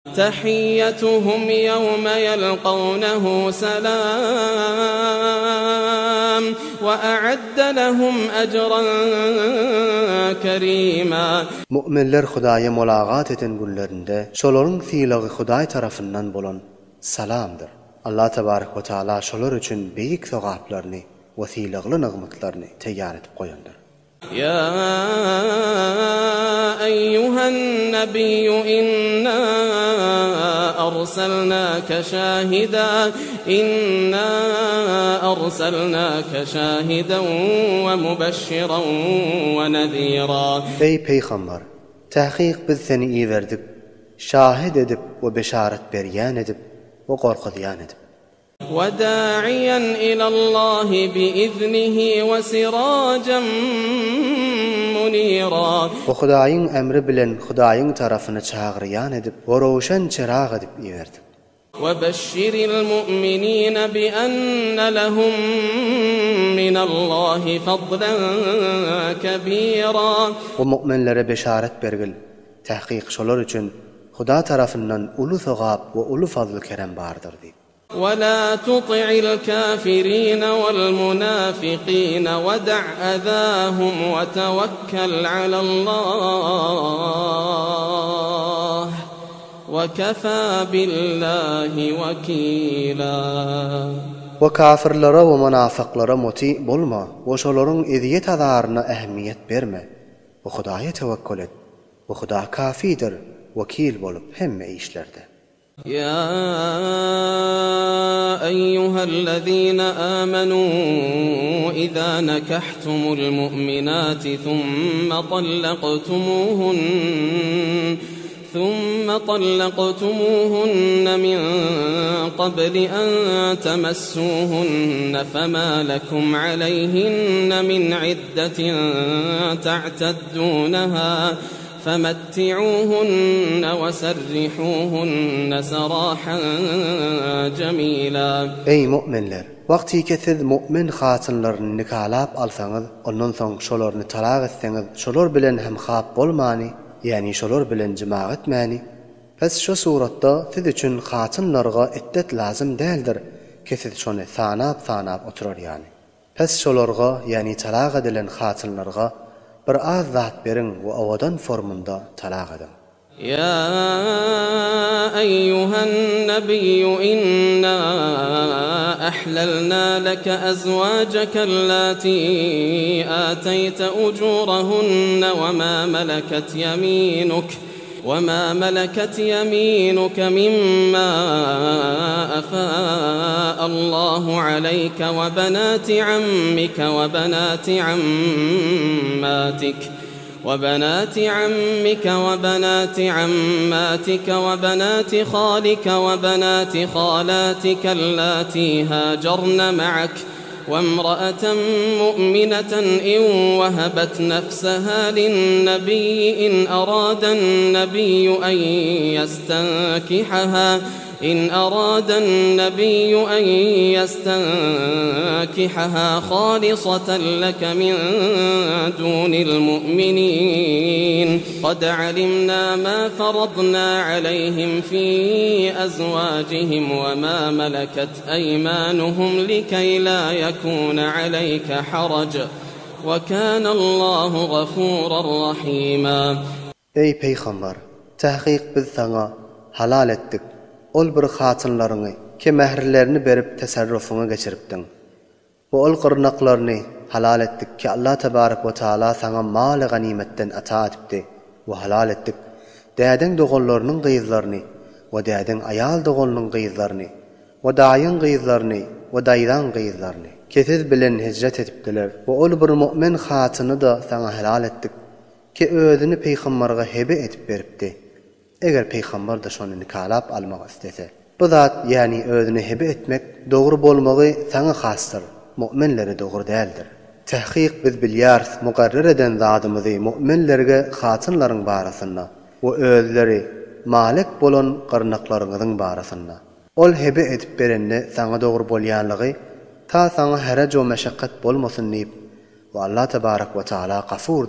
Tahiyyatuhum yawma yalqawnahu salam wa a'adda lahum ajran kerima. Mu'minler Hudaýa molagat eden günlerinde şolaryň sylagy Hudaý tarapyndan bolan salamdyr. Allah tebarek we taala şolar üçin beýik sogaplaryny we sylagly nygmatlaryny teýýar edip goýandyr. Ýa eýýuhen nebiyyu inna arsalnake şahida inna arsalnake şahidan we mubeşşiran we nezira. Eý pygamber! Takyk biz seni iberdik, şahit edip we beşaret berýän edip we gorkuzýan edip. Weda'iýen ilallahi biiznihi we sirajan munira. We Hudaýyň emri bilen Hudaýyň tarapyna çagyrýan edip we röwşen çyrag edip iberdik. We beşşiril mu'minine bi enne lehum minallahi fadlan kebira. We mu'minlere beşaret bergil, tahkyk şolar üçin Huda tarapyndan uly sogap we uly fazly-kerem bardyr diýip. Wela tuti'il kafirine wal munafikine we da' azahum we tewekkel alallah we kefa billahi wekila. We kafirlere we munafyklara muti bolma we şolaryň ezýet-azaryna ähmiýet berme we Hudaýa tewekkül et we Huda kafidir wekil bolup hemme işlerde. Ýa eýýuhellezine âmenû izâ nekahtumul mu'minâti thumma tallaqtumuhunn thumma tallaqtumuhunna min qabli an temassuhunna femâ lekum aleyhinne min iddetin ta'teddûnehâ Femetti'uhunne ve serrihuhunne serahan cemila. Eý, mu'minler! Wagtyky siz mu'min hatynlaryny nikalap alsaňyz, ondan soň şolaryny talak etseňiz, şolar bilen hem hap bolmany, ýäni şolar bilen jimag etmäni, pes şo suratda siz üçin hatynlarga iddet lazym däldir, ki siz şony sanap-sanap oturar ýaly. Pes şolarga, ýagny talak edilen hatynlarga bir az zat beriň we owadan formunda talak ediň. Ýa eýýuhen nebiýýu inna ahlalna leke azwajeke allati ateýte ujurahunne we ma meleket ýeminuk Wema meleket ýeminuke mimma efaa Allahu aleýke we benati ammike we benati ammatik we benati ammike we benati ammatike we benati halike we benati halatike allati hajarna ma'ak وامرأة مؤمنة إن وهبت نفسها للنبي إن أراد النبي أن يستنكحها إن أراد النبي أن يستنكحها خالصة لك من دون المؤمنين قد علمنا ما فرضنا عليهم في أزواجهم وما ملكت أيمانهم لكي لا يكون عليك حرج وكان الله غفورا رحيما. Eý, pygamber! Takyk biz saňa halal etdik, ol bir hatynlaryňy, ki mähirlerini berip teserrufyňa geçiripdiň. We ol gyrnaklaryny halal etdik ki Allah tebarek we taala saňa maly ganymetden ata edipdi we halal etdik dädeň doganlarynyň gyzlaryny we dädeň aýal doganynyň gyzlaryny we daýyň gyzlaryny we daýzaň gyzlaryny ki siz bilen hijret edipdiler we ol bir mu'min hatyny-da saňa halal etdik ki özüni pygambarga hebe edip beripdi. Eger pygamber-de şony nikalap almak islese, bu zat, ýagny özüni hebe etmek, dogry bolmagy saňa hasdyr, mu'minlere dogry däldir. Tahkyk biz bilýäris mukarrer eden zadymyzy mu'minlerge hatynlaryň barasynda we özleri malik bolan gyrnaklaryňyzyň barasynda. Ol hebe edip berende saňa dogry bolýanlygy, ta saňa heraj we meşakgat bolmasyn diýip, we Allah tebarek we taala Gafurdyr.